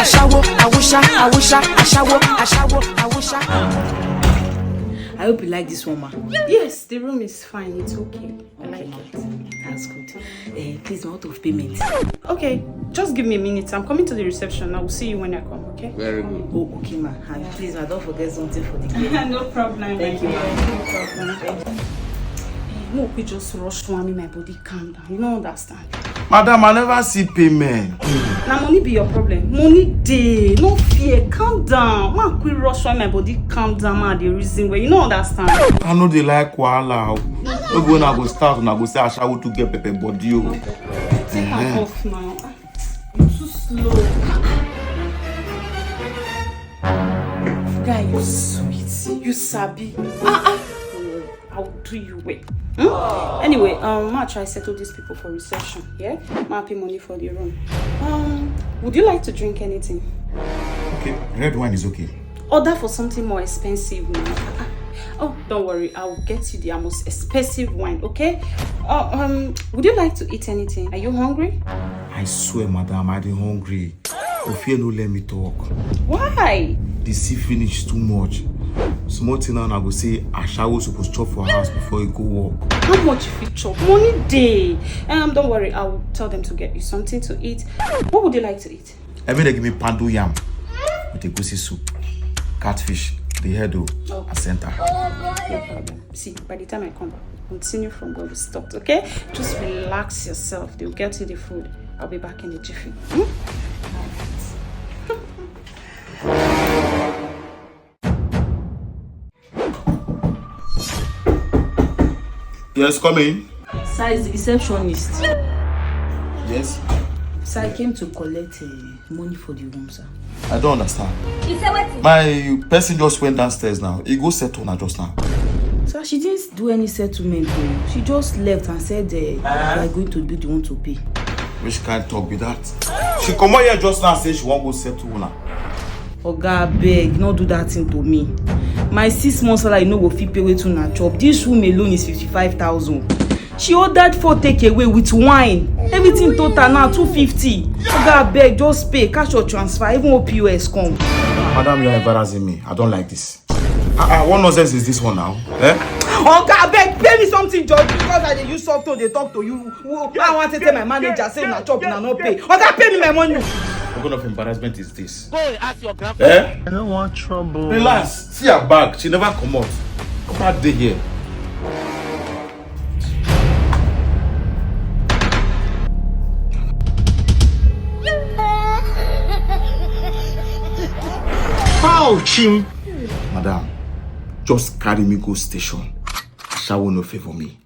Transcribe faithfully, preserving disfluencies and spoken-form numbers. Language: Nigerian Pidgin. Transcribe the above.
Ashawo, awusha, awusha, ashawo, ashawo, awusha. I hope you like this one, ma. Yes, the room is fine. It's okay. I like it. That's good. Eh, please, what of payment? Okay, just give me a minute. I'm coming to the reception. I will see you when I come, okay? Very good. Oh, okay, ma. And please, ma, don't forget something for the girl. No problem. Thank you, ma. No problem. Thank you. Eh, no, we just rush one, make my body calm down. You don't understand. Madam, I never see payment. Na money be your problem. Money dey. No fear. Calm down. Man, quick rush when my body calm down. Man, the reason where you don't understand. I know they like wahala. No be when I go start, when I go say ashawo to get pepper body o. Take am off now. Ah, you too slow. Guy, you sweet. You sabi. Ah, ah. I will do you well. Hmm? Anyway, um, ma try settle these people for reception, yeah? Ma pay money for the room. Um, would you like to drink anything? Okay, red wine is okay. Order for something more expensive now. Ah, ah. Oh, don't worry, I will get you the most expensive wine, okay? Uh, um, would you like to eat anything? Are you hungry? I swear, madam, I dey hungry. Ofie no let me talk. Why? The sea finish too much. Small thing now, I go say ashawo suppose chop for house before you go work. How much if you chop? Money dey. Um, don't worry, I will tell them to get you something to eat. What would you like to eat? Every day give me pounded yam with egusi soup, catfish, the head o, oh, and center. No problem. See, by the time I come back, continue from where we stopped, okay? Just relax yourself. They'll get you the food. I'll be back in a jiffy. Hmm? Yes, come in. Sir, is the receptionist. Yes. Sir, I came to collect uh, money for the room, sir. I don't understand. You say what? My person just went downstairs now. He go settle now just now. Sir, she didn't do any settlement. Oh. She just left and said uh, uh, we are going to be the one to pay. Which kind talk be that? She come out here just now and say she won't go settle now. Oga, abeg, no do that thing to me. My six months salary no go fit pay wetin una chop. This room alone is fifty-five thousand. She ordered four takeaway with wine. Everything total now two fifty. Oga, abeg, just pay. Cash or transfer, even O P O S come. Madam, you are embarrassing me. I don't like this. Ah, ah, what nonsense is this one now? Eh? Oga, abeg, pay me something, George, because I dey use soft tone dey talk to you. Wo-, I want to tell my manager say una chop, una no pay. Oga, pay me my money. What kind of embarrassment is this? Go and ask your grandpa. Eh? I don't want trouble. Relax. See her bag. She never come out. Come out dey here. How, Chim? Madam, just carry me go station. Ashawo no favor me.